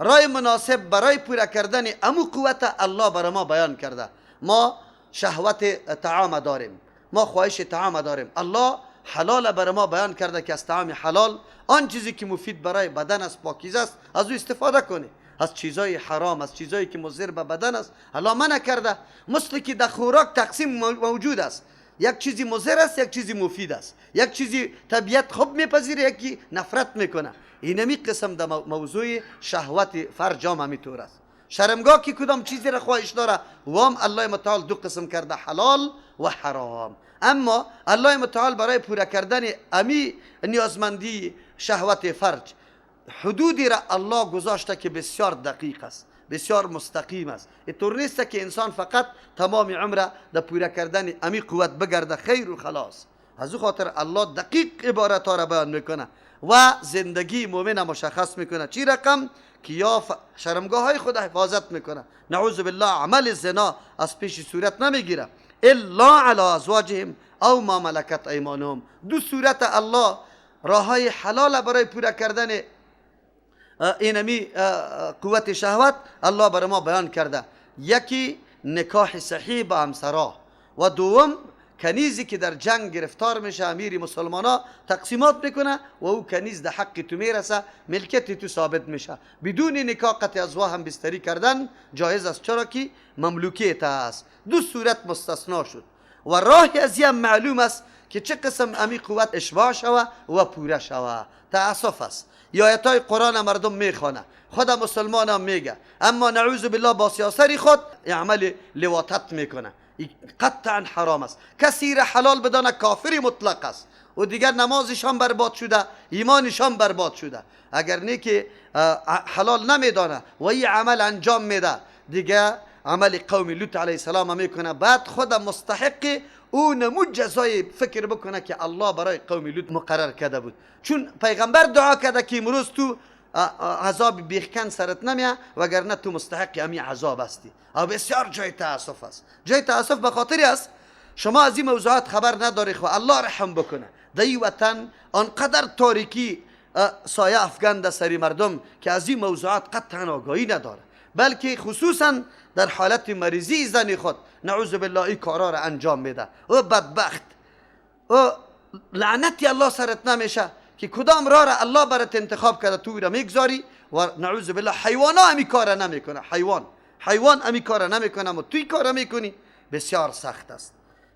راه مناسب برای پوره کردن امو قوت الله برای ما بیان کرده. ما شهوت طعام داریم، ما خواهش طعام داریم، الله حلال برای ما بیان کرده که از طعام حلال، آن چیزی که مفید برای بدن است، پاکیزه است، از او استفاده کنی. از چیزای حرام، از چیزایی که مضر به بدن است، الله منع کرده. مثل که در خوراک تقسیم موجود است، یک چیزی مضر است، یک چیزی مفید است، یک چیزی طبیعت خوب میپذیره، یکی نفرت میکنه. اینمی قسم در موضوع شهوت فرج هم همینطور است. شرمگاه که کدام چیزی را خواهش داره، وام الله متعال دو قسم کرده، حلال و حرام. اما الله متعال برای پوره کردن امی نیازمندی شهوت فرج حدودی را الله گذاشته که بسیار دقیق است، بسیار مستقیم است. اینطور نیست که انسان فقط تمام عمره در پوره کردن امی قوت بگرده خیر و خلاص. از او خاطر الله دقیق عبارت ها را بیان میکنه و زندگی مؤمن مشخص میکنه. چی رقم که یا شرمگاه های خود حفاظت میکنه، نعوذ بالله عمل زنا از پیش صورت نمیگیره، الا علی ازواجهم او ما ملکت ایمانهم. دو صورت الله راه های حلال برای پوره کردن اینمی قوت شهوت الله برای ما بیان کرده. یکی نکاح صحیح با همسرا، و دوم کنیزی که در جنگ گرفتار میشه، امیر مسلمانا تقسیمات میکنه و او کنیز در حق تو میرسه، ملکیت تو ثابت میشه. بدون نکاح قطع از هم بستری کردن جایز است، چرا که مملوکیت است. دو صورت مستثنا شد و راه از هم معلوم است که چه قسم امی قوت اشباع شوه و پوره شوه. تأسف است، آیتای قرآن مردم میخوانه، خود مسلمان هم میگه، اما نعوذ بالله با سیاست خود عمل لواطت میکنه. قطعا حرام است. کسی را حلال بدانه کافری مطلق است و دیگر نمازش هم برباد شده، ایمانش هم برباد شده. اگر نه که حلال نمیدانه و این عمل انجام میده، دیگه عمل قوم لوط علیه السلام میکنه. بعد خود مستحق او نمود جزای فکر بکنه که الله برای قوم لوط مقرر کرده بود. چون پیغمبر دعا کرده که امروز تو عذاب بیخکن سرت نمیه، وگرنه تو مستحق امی عذاب هستی. او بسیار جای تأسف است. جای تأسف به خاطری است شما از این موضوعات خبر نداری. خو الله رحم بکنه، در این وطن آنقدر تاریکی سایه افکنده سری مردم که از این موضوعات قطعا آگاهی نداره، بلکه خصوصا در حالت مریضی زن خود نعوذ بالله این کارا را انجام میده. او بدبخت، او لعنتی الله سرت نمیشه که کدام راه را الله برات انتخاب کرده تو را میگذاری و نعوذ بالله حیوانا همی کار نمیکنه. حیوان همی کار نمیکنه، اما توی کار میکنی. بسیار سخت است،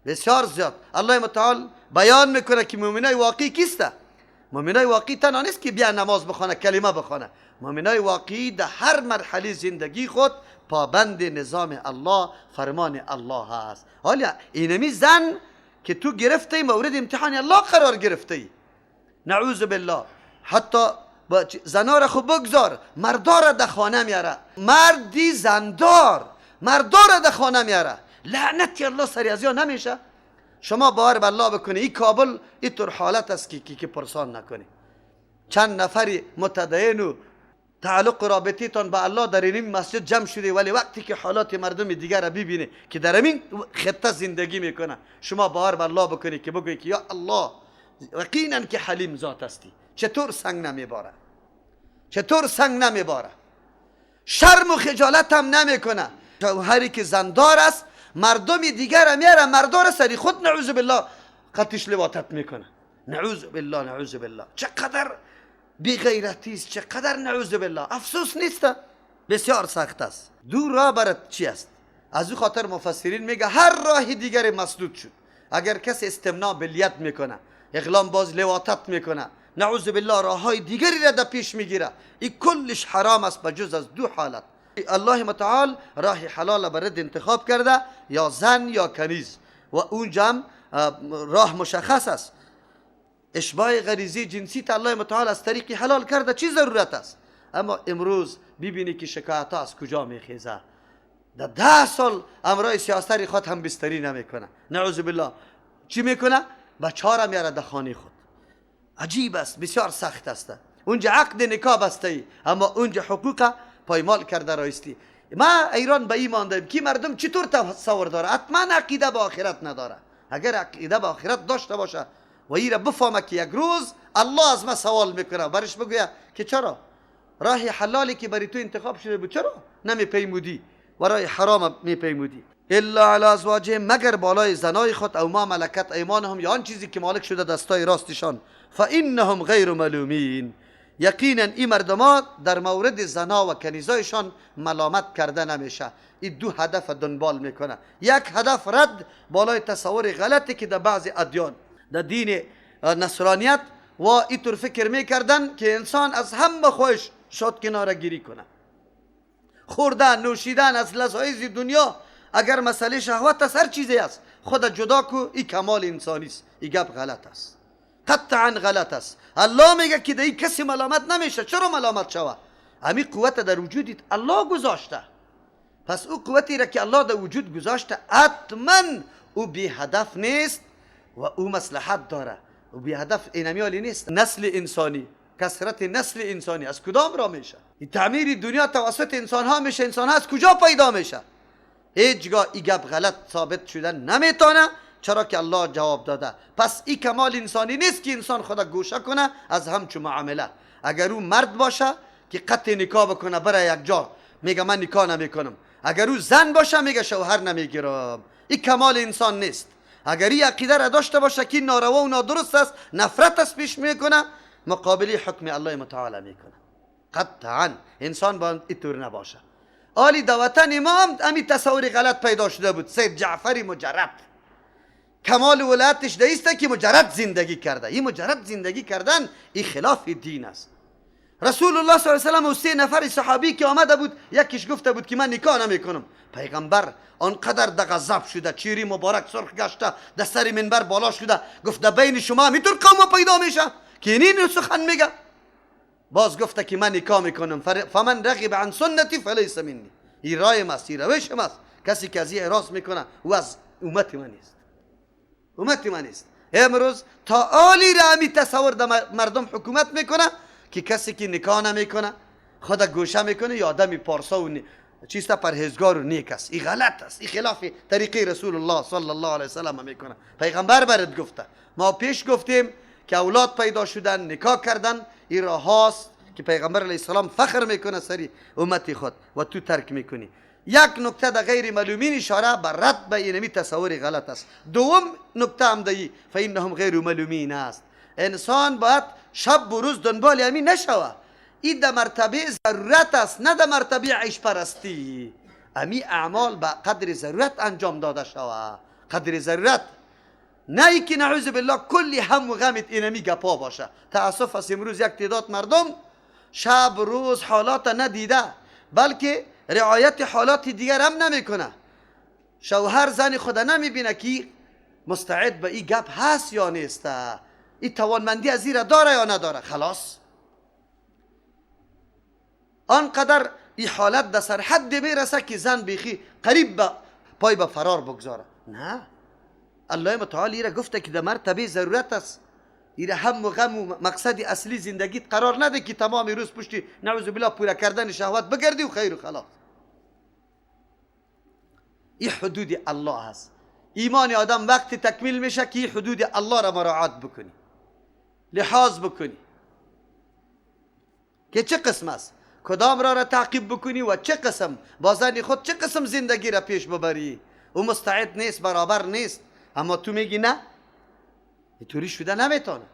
بسیار زیاد. الله متعال بیان میکنه که مؤمنای واقعی کیسته. مؤمنای واقعی تنها نیست که بیا نماز بخونه، کلمه بخونه. مؤمنای واقعی در هر مرحله زندگی خود پابند نظام الله، فرمان الله هست. حالا اینمی زن که تو گرفتی مورد امتحان الله قرار گرفتی، نعوذ بالله. حتی زنا را خب بگذار، مردا را در خانه میاره، مردی زندار مردا را در خانه میاره. لعنتی الله سری از نمیشه. شما باور به الله بکنی این کابل اینطور حالت است که پرسان نکنی. چند نفری متدین و تعلق رابطه تان با الله در این مسجد جمع شده، ولی وقتی که حالات مردم دیگر را ببینه که در این خطه زندگی میکنه، شما باور به الله بکنی که بگویی که یا الله یقینا که حلیم ذات هستی، چطور سنگ نمیباره، چطور سنگ نمیباره، شرم و خجالت هم نمیکنه. هری که زندار است مردم دیگر میاره، مردار سری خود نعوذ بالله قطش لواطت میکنه. نعوذ بالله، نعوذ بالله. چقدر بی غیرتی است، چقدر نعوذ بالله. افسوس نیست، بسیار سخت است. دو راه برات چی است؟ از او خاطر مفسرین میگه هر راه دیگر مسدود شد. اگر کسی استمناع بالیت میکنه، اغلام باز لواطت میکنه، نعوذ بالله راه های دیگری را در پیش میگیره، این کلش حرام است به جز از دو حالت. الله متعال راه حلال برد انتخاب کرده، یا زن یا کنیز، و اونجا هم راه مشخص است. اشباع غریزی جنسی تا الله متعال از طریق حلال کرده، چی ضرورت است؟ اما امروز ببینی که شکایت ها از کجا میخیزه. در 10 سال امرای سیاست خود هم بستری نمیکنه، نعوذ بالله. چی میکنه؟ بچه را میاره در خانه خود. عجیب است، بسیار سخت است. اونجا عقد نکاح بسته ای، اما اونجا حقوق پایمال کرده رایستی. ما ایران به این ماندیم که مردم چطور تصور داره؟ حتما عقیده به آخرت نداره. اگر عقیده به آخرت داشته باشه و این را بفهمه که یک روز الله از ما سوال میکنه، برش بگویه که چرا راه حلالی که برای تو انتخاب شده بود چرا نمیپیمودی و راه حرام میپیمودی؟ الا علی ازواجهم، مگر بالای زنای خود، او ما ملکت ایمانهم، یا آن چیزی که مالک شده دستای راستشان. فانهم غیر ملومین، یقینا این مردمات در مورد زنا و کنیزایشان ملامت کرده نمیشه. این دو هدف دنبال میکنه. یک هدف رد بالای تصور غلطی که در بعض ادیان، در دین نصرانیت و اینطور فکر میکردن که انسان از همه خواهش شاد کناره گیری کنه، خوردن نوشیدن از لذایز دنیا، اگر مسئله شهوت است هر چیزی است خود جدا کو، این کمال انسانی است. این گپ غلط است، قطعا غلط است. الله میگه که در کسی ملامت نمیشه. چرا ملامت شوه؟ امی قوت در وجودت الله گذاشته. پس او قوتی را که الله در وجود گذاشته حتما او بی هدف نیست و او مصلحت داره. او بی هدف اینمیالی نیست. نسل انسانی، کثرت نسل انسانی از کدام را میشه؟ این تعمیر دنیا توسط انسان ها میشه. انسان ها از کجا پیدا میشه؟ هیچگاه این گپ غلط ثابت شده نمیتونه، چرا که الله جواب داده. پس این کمال انسانی نیست که انسان خدا گوشه کنه از همچو معامله. اگر او مرد باشه که قطع نکاح بکنه برای یک جا، میگه من نکاح نمیکنم. اگر او زن باشه میگه شوهر نمیگیرم. این کمال انسان نیست. اگر این عقیده را داشته باشه که ناروا و نادرست است، نفرت است پیش میکنه، مقابلی حکم الله متعال میکنه. قطعا انسان باید اینطور نباشه. آلی در وطن ما هم امی تصور غلط پیدا شده بود. سید جعفری مجرد، کمال ولایتش دیسته که مجرد زندگی کرده. این مجرد زندگی کردن این خلاف دین است. رسول الله صلی الله علیه و سلم و 3 نفر صحابی که آمده بود، یکیش گفته بود که من نکاح نمیکنم. پیغمبر آنقدر در غضب شده، چیری مبارک سرخ گشته، در سر منبر بالا شده، گفت در بین شما میتور قوم پیدا میشه که این سخن میگه. باز گفته که من نکاح میکنم، فمن رغب عن سنتی فلیس منی. این رای ماست، این روش ماست. کسی که از این اعراض میکنه او از امت من نیست، امت من نیست. امروز تا آلی را همی تصور در مردم حکومت میکنه که کسی که نکاح نمیکنه خود گوشه میکنه یا آدم پارسا و چیستا پرهیزگار و نیک است. این غلط است، این خلاف طریقه رسول الله صلی الله علیه وسلم میکنه. پیغمبر برات گفته. ما پیش گفتیم که اولاد پیدا شدن، نکاح کردن، این راه هاست که پیغمبر علیه السلام فخر میکنه سری امت خود و تو ترک میکنی. یک نکته در غیر ملومین اشاره بر رد به اینمی تصور غلط است. دوم نکته هم دی فانهم غیر ملومین است. انسان باید شب و روز دنبال امی نشوه. این در مرتبه ضرورت است، نه در مرتبه عیش پرستی. امی اعمال به قدر ضرورت انجام داده شوه، قدر ضرورت، نه ای که نعوذ بالله کلی هم و غمت اینمی گپا باشه. تاسف است امروز یک تعداد مردم شب روز حالات ندیده، بلکه رعایت حالات دیگر هم نمیکنه. شوهر زن خود نمیبینه که مستعد به این گپ هست یا نیست، این توانمندی از این را داره یا نداره. خلاص آنقدر این حالت در سرحد میرسه که زن بیخی قریب به پای به فرار بگذاره. نه، الله متعال ایره گفته که در مرتبه ضرورت است. ایره هم و غم و مقصد اصلی زندگیت قرار نده که تمام روز پشتی نعوذ بالله پوره کردن شهوت بگردی و خیر و خلاص. این حدود الله هست. ایمان آدم وقتی تکمیل میشه که حدود الله را مراعات بکنی، لحاظ بکنی که چه قسم است، کدام را تعقیب بکنی و چه قسم با زن خود چه قسم زندگی را پیش ببری. او مستعد نیست، برابر نیست، اما تو میگی نه، اینطوری شده نمیتونه.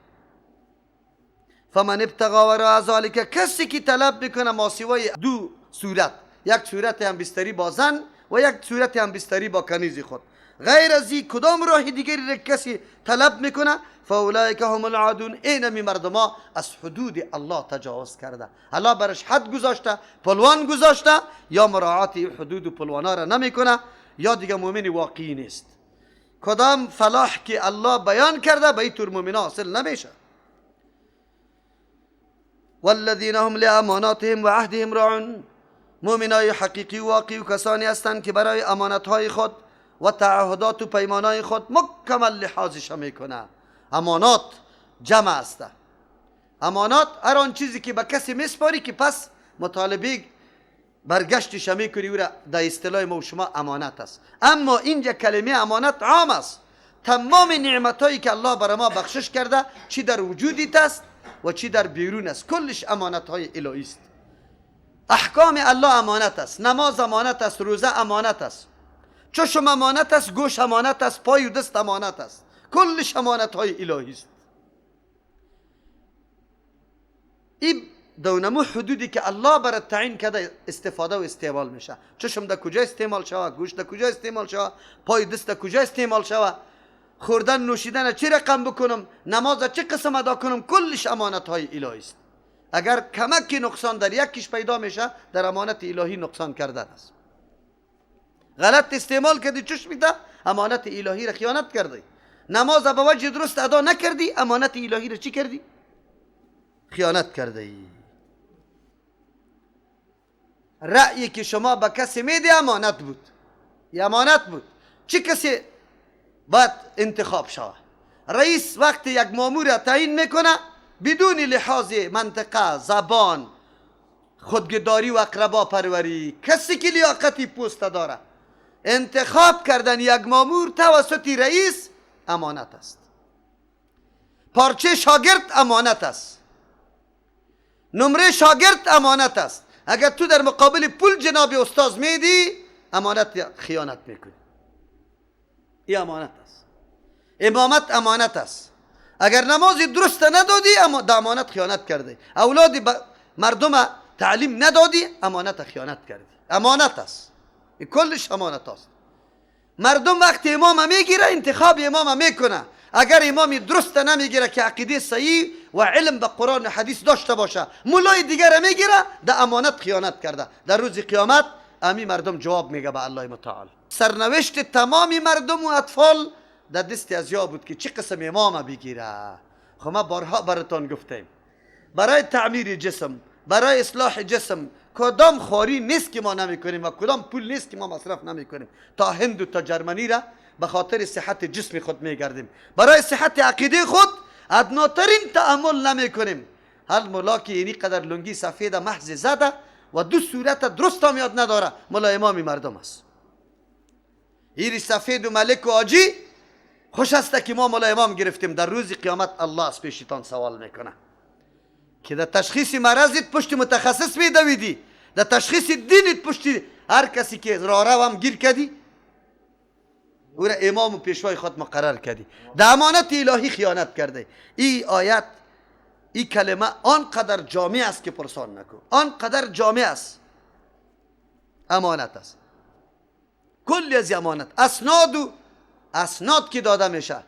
فمن ابتغى وراء ذلك، کسی که طلب میکنه ماسوای دو صورت، یک صورت هم بستری با زن و یک صورت هم بستری با کنیز خود، غیر از این کدام راه دیگری را کسی طلب میکنه، فاولئک هم العادون. اینمی مردما از حدود الله تجاوز کرده. الله برش حد گذاشته، پلوان گذاشته، یا مراعات حدود و پلوانا را نمیکنه یا دیگه مؤمن واقعی نیست. کدام فلاح که الله بیان کرده به اینطور مؤمنا حاصل نمیشه. والذین هم لاماناتهم و عهدهم راعون، مؤمنای حقیقی و واقعی و کسانی هستند که برای امانتهای خود و تعهدات و پیمانهای خود مکمل لحاظش میکنه. امانات جمع است. امانات هر آن چیزی که به کسی میسپاری که پس مطالبه برگشتش میکنی، او را در اصطلاح ما و شما امانت است. اما اینجا کلمه امانت عام است. تمام نعمتهایی که الله برای ما بخشش کرده، چی در وجودیت است و چی در بیرون است، کلش امانت های الهی است. احکام الله امانت است، نماز امانت است، روزه امانت است، چشم امانت است، گوش امانت است، پای و دست امانت است، کلش امانت های الهی است. این دونمو حدودی که الله برات تعیین کرده استفاده و استعمال میشه. چشم در کجا استعمال شوه، گوش در کجا استعمال شوه، پای دست در کجا استعمال شوه، خوردن نوشیدن چه رقم بکنم، نماز چه قسم ادا کنم، کلش امانت های الهی است. اگر کمک نقصان در یکیش پیدا میشه، در امانت الهی نقصان کردن است. غلط استعمال کردی چشمی ده، امانت الهی را خیانت کردی. نماز به وجه درست ادا نکردی، امانت الهی را چی کردی؟ خیانت کردی. رأیی که شما به کسی میدی امانت بود، امانت بود. چه کسی باید انتخاب شود؟ رئیس وقتی یک مامور تعیین میکنه بدون لحاظ منطقه، زبان، خودگداری و اقربا پروری، کسی که لیاقتی پوست داره، انتخاب کردن یک مامور توسط رئیس امانت است. پارچه شاگرد امانت است، نمره شاگرد امانت است. اگر تو در مقابل پول جناب استاد میدی، امانت خیانت میکنی. این امانت است. امامت امانت است. اگر نماز درست ندادی، در امانت خیانت کردی. اولاد مردم تعلیم ندادی، امانت خیانت کردی. امانت است، این کلش امانت است. مردم وقتی امام میگیره، انتخاب امام میکنه. اگر امامی درست نمیگیره که عقیده صحیح و علم به قرآن و حدیث داشته باشه، مولای دیگر میگیره، در امانت خیانت کرده. در روز قیامت امی مردم جواب میگه به الله متعال. سرنوشت تمام مردم و اطفال در دست ازیا بود که چه قسم امام بگیره. خب ما بارها براتان گفتیم برای تعمیر جسم، برای اصلاح جسم کدام خواری نیست که ما نمیکنیم و کدام پول نیست که ما مصرف نمیکنیم. تا هند و تا جرمنی را به خاطر صحت جسم خود میگردیم، برای صحت عقیده خود ادناترین تأمل نمیکنیم. هر ملا که اینی قدر لنگی سفید محض زده و دو صورت درست هم یاد نداره، ملا امامی مردم است. ایری سفید و ملک و آجی خوش است که ما ملا امام گرفتیم. در روز قیامت الله از پیشتان سوال میکنه که در تشخیص مرضت پشت متخصص میدویدی، در تشخیص دینت پشت هر کسی که راه هم گیر کردی، او را امام و پیشوای خود مقرر کردی، در امانت الهی خیانت کرده. ای آیت، ای کلمه آنقدر جامع است که پرسان نکن، آنقدر جامع است. امانت است، کلی از امانت. اسناد و اسناد که داده میشه،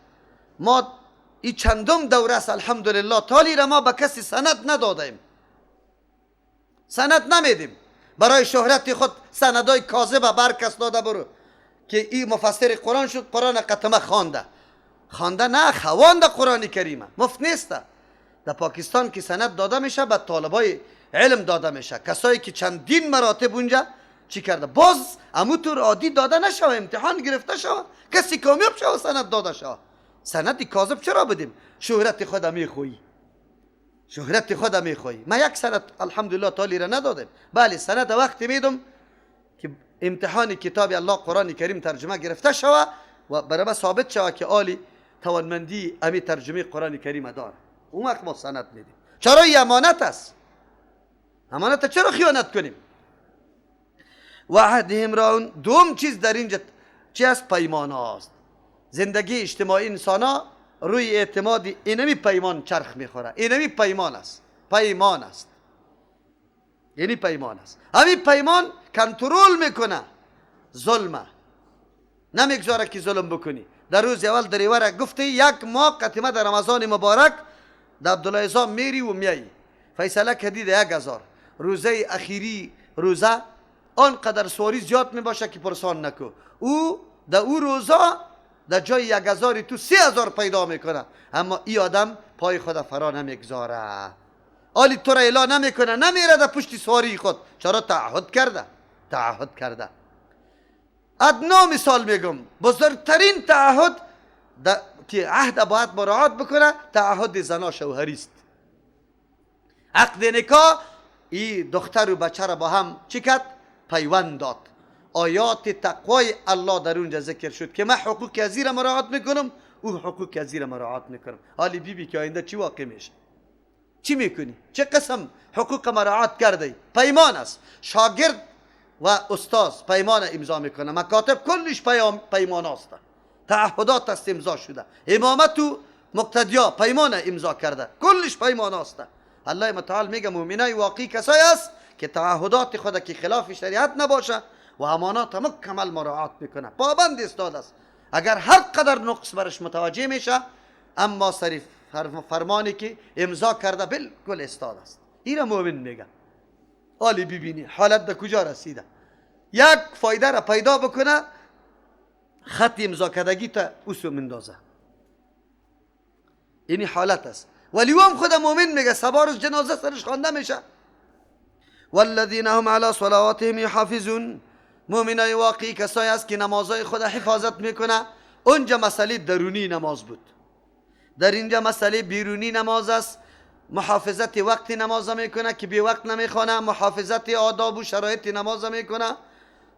ما ای چندم دوره است الحمدلله، تالی را ما به کسی سند ندادیم، سند نمیدیم. برای شهرت خود سندای کاذب بر کس داده برو که ای مفسر قرآن شد، قرآن قطمه خوانده، خوانده نه، خوانده قرآن کریمه، مفت نیست. در پاکستان که سند داده میشه به طالبای علم داده میشه، کسایی که چندین مراتب اونجا چی کرده، باز اموتور عادی داده نشوه، امتحان گرفته شوه، کسی کامیاب شوه سند داده شوه. سند کاذب چرا بدیم؟ شهرت خود میخویی، شهرت خود میخویی. ما یک سند الحمدلله تالی را ندادیم. بله سند وقتی میدم که امتحان کتاب الله قرآن کریم ترجمه گرفته شوه و برای ما ثابت شوه که عالی توانمندی امی ترجمه قرآن کریم داره، اون وقت ما سند میدیم. چرا؟ ای امانت است. امانت چرا خیانت کنیم؟ وعدهم راون. دوم چیز در اینجا چی است؟ پیمان است. زندگی اجتماعی انسان ها روی اعتماد اینمی پیمان چرخ میخوره. اینمی پیمان است، پیمان است، یعنی پیمان است. همین پیمان کنترل میکنه ظلمه، نمیگذاره که ظلم بکنی. در روز اول دریوره گفتی یک ماه قتیمه در رمضان مبارک در عبدالله عظام میری و میایی، فیصله کردی در 1000. روزه اخیری روزه آنقدر سواری زیاد میباشه که پرسان نکو. او در او روزا در جای 1000 تو 3000 پیدا میکنه، اما ای آدم پای خود فرا نمیگذاره، آلی تو را اعلان نمیکنه، نمیره در پشت سواری خود. چرا؟ تعهد کرده، تعهد کرده. ادنا مثال میگم، بزرگترین تعهد که عهد باید مراعات بکنه، تعهد زنا شوهری است. عقد نکاح ای دختر و بچه را با هم چی کرد؟ پیوند داد. آیات تقوای الله در اونجا ذکر شد که من حقوق ازی را مراعات میکنم، او حقوق ازی را مراعات میکنم. حالی بی بی که آینده چی واقع میشه؟ چی میکنی؟ چه قسم حقوق مراعات کرده؟ پیمان است. شاگرد و استاد پیمان امضا میکنه. مکاتب کلش پیمان است، تعهدات است امضا شده. امامت و مقتدیا پیمان امضا کرده، کلش پیمان است. الله متعال میگه مؤمنای واقعی کسایی است که تعهدات خود که خلاف شریعت نباشه و امانات مکمل مراعات میکنه، پابند استاد است. اگر هر قدر نقص برش متوجه میشه، اما سری فرمانی که امضا کرده بالکل استاد است. این را مؤمن میگه. حالی ببینی حالت به کجا رسیده. یک فایده را پیدا بکنه، خط امضا کردگی تا اوسو مندازه. اینی حالت است. ولی هم خود مؤمن میگه. سبا روز جنازه سرش خوانده میشه. والذین هم علی صلواتهم یحافظون. مؤمنای واقعی کسایی است که نمازهای خود حفاظت میکنه. اونجا مسئله درونی نماز بود، در اینجا مسئله بیرونی نماز است. محافظت وقت نماز میکنه که بی وقت نمیخوانه، محافظت آداب و شرایط نماز میکنه،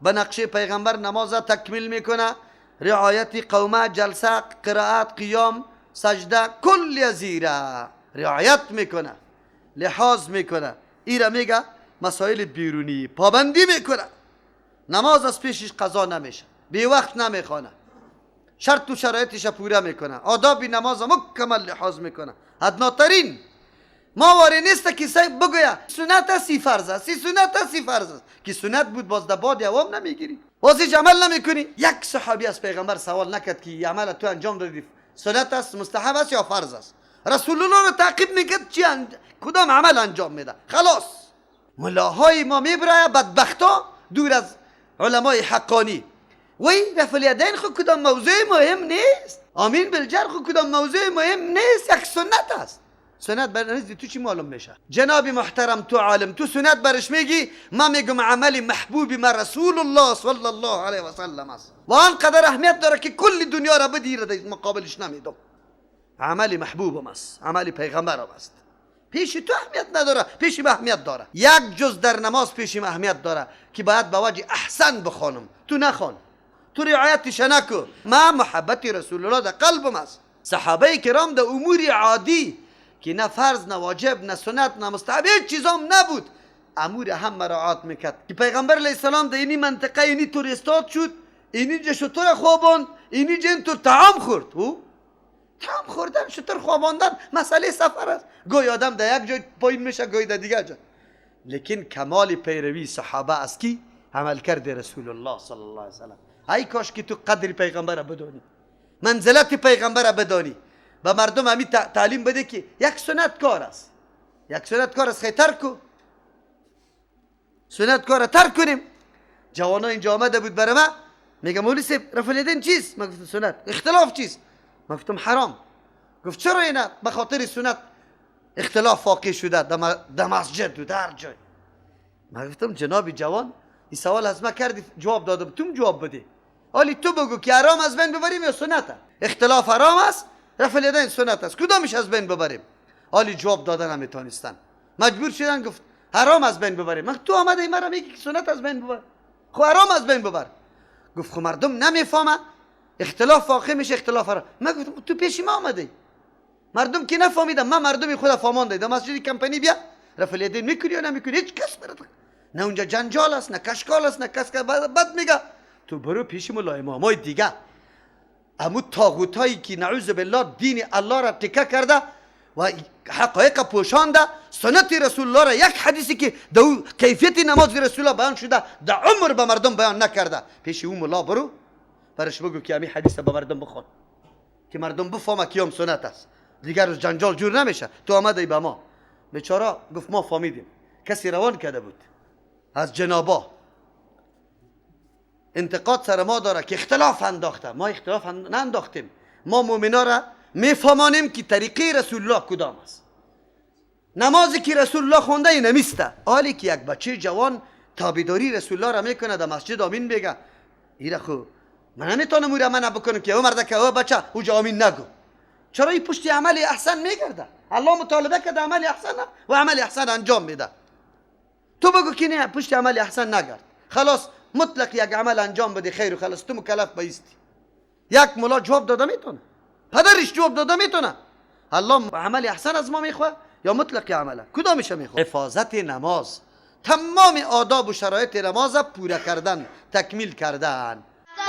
به نقشه پیغمبر نماز تکمیل میکنه، رعایت قومه، جلسه، قرائت، قیام، سجده، کل زیره رعایت میکنه، لحاظ میکنه. ایره میگه مسائل بیرونی پابندی میکنه. نماز از پیشش قضا نمیشه، بی وقت نمیخوانه، شرط و شرایطش پوره میکنه، آداب نماز مکمل لحاظ میکنه. ادناترین ما واری نیست که سعی بگویا سنت است سی فرض است، سی سنت است سی فرض است، که سنت بود باز در باد عوام نمیگیری، باز هیچ عمل نمیکنی. یک صحابی از پیغمبر سوال نکرد که این عمل تو انجام دادی سنت است، مستحب است یا فرض است. رسول الله رو تعقیب میکرد چی کدام عمل انجام میده. خلاص ملاهای ما میبره بدبختا دور از علمای حقانی. وی رفع الیدین خو کدام موضوع مهم نیست، آمین بالجر خو کدام موضوع مهم نیست، یک سنت است. سنت بر نزد تو چی معلوم میشه؟ جناب محترم تو عالم، تو سنت برش میگی، ما میگم عمل محبوب ما رسول الله صلی الله علیه و سلم است و آنقدر اهمیت داره که کل دنیا را بدی را مقابلش نمیدم. عمل محبوبم است، عمل پیغمبرم است. پیش تو اهمیت نداره، پیش ما اهمیت داره. یک جز در نماز پیش ما اهمیت داره که باید به وجه احسن بخوانم. تو نخوان، تو رعایتش نکو. ما محبت رسول الله در قلبم است. صحابه کرام در امور عادی که نه فرض، نه واجب، نه سنت، نه مستحب، هیچ چیزام نبود، امور هم مراعات میکرد. که پیغمبر علیه السلام در اینی منطقه اینی طور استاد شد، اینی جا شتر خواباند، اینی جا اینطور طعام خورد. او طعام خوردن، شتر خواباندن مسئله سفر است. گوی آدم در یک جای پایین میشه، گوی در دیگر جای. لیکن کمال پیروی صحابه است کی عمل کرده رسول الله صلی الله علیه وسلم. ای کاش که تو قدر پیغمبر بدانی، منزلت پیغمبر بدانی، به مردم همی تعلیم بده که یک سنت کار است، یک سنت کار است، خیلی ترک کو، سنت کار ترک کنیم. جوانا اینجا آمده بود برای من، میگه مولوی صاحب رفع الیدین چیست؟ من گفتم سنت. اختلاف چیست؟ من گفتم حرام. گفت چرا اینا به خاطر سنت اختلاف واقع شده در مسجد و در جای؟ من گفتم جناب جوان این سوال از ما کردی، جواب دادم، تو جواب بده. حالی تو بگو که حرام از بین ببریم یا سنت؟ اختلاف حرام است، رفع الیدین سنت است، کدامش از بین ببریم؟ حالی جواب دادن نمیتونستن، مجبور شدن گفت حرام از بین ببریم. من تو آمده ای مرا میگی که سنت از بین ببر، خب حرام از بین ببر. گفت خب مردم نمیفهمه، اختلاف واقع میشه، اختلاف حرام. من گفتم تو پیش ما آمده، مردم که نفهمیدم، من مردمی خدا فهمانده. در مسجد کمپانی بیا رفع الیدین میکنی یا نمیکنی؟ هیچ کس برات نه اونجا جنجال است، نه کشکال است، نه کس که بد میگه. تو برو پیش ملا امامای دیگه، امو طاغوتایی که نعوذ بالله دین الله را تکه کرده و حقایق پوشانده، سنت رسول الله را، یک حدیثی که در کیفیت نماز رسول الله بیان شده در عمر به مردم بیان نکرده، پیش او ملا برو برش بگو که همین حدیث به مردم بخوان که مردم بفهمه قیام سنت است، دیگر روز جنجال جور نمیشه. تو آمده به ما بیچاره گفت ما فهمیدیم. کسی روان کرده بود از جنابا انتقاد سر ما داره که اختلاف انداخته. ما اختلاف نانداختیم، ما مؤمنا را میفهمانیم که طریقه رسول الله کدام است. نمازی که رسول الله خونده این نمیسته. حالی که یک بچه جوان تابعداری رسول الله را میکنه در مسجد آمین میگه، ایره خو من نمیتونم او را منع بکنم که او مرده که او بچه او آمین نگو. چرا این پشت عمل احسن میگرده؟ الله مطالبه کرده عمل احسن و عمل احسن انجام میده. تو بگو که نه پشت عمل احسن نگرد، خلاص مطلق یک عمل انجام بده خیر و خلاص، تو مکلف بایستی. یک ملا جواب داده میتونه، پدرش جواب داده میتونه. الله عمل احسن از ما میخواه یا مطلق عمله؟ کدامش میخواد؟ حفاظت نماز، تمام آداب و شرایط نماز پوره کردن، تکمیل کردن.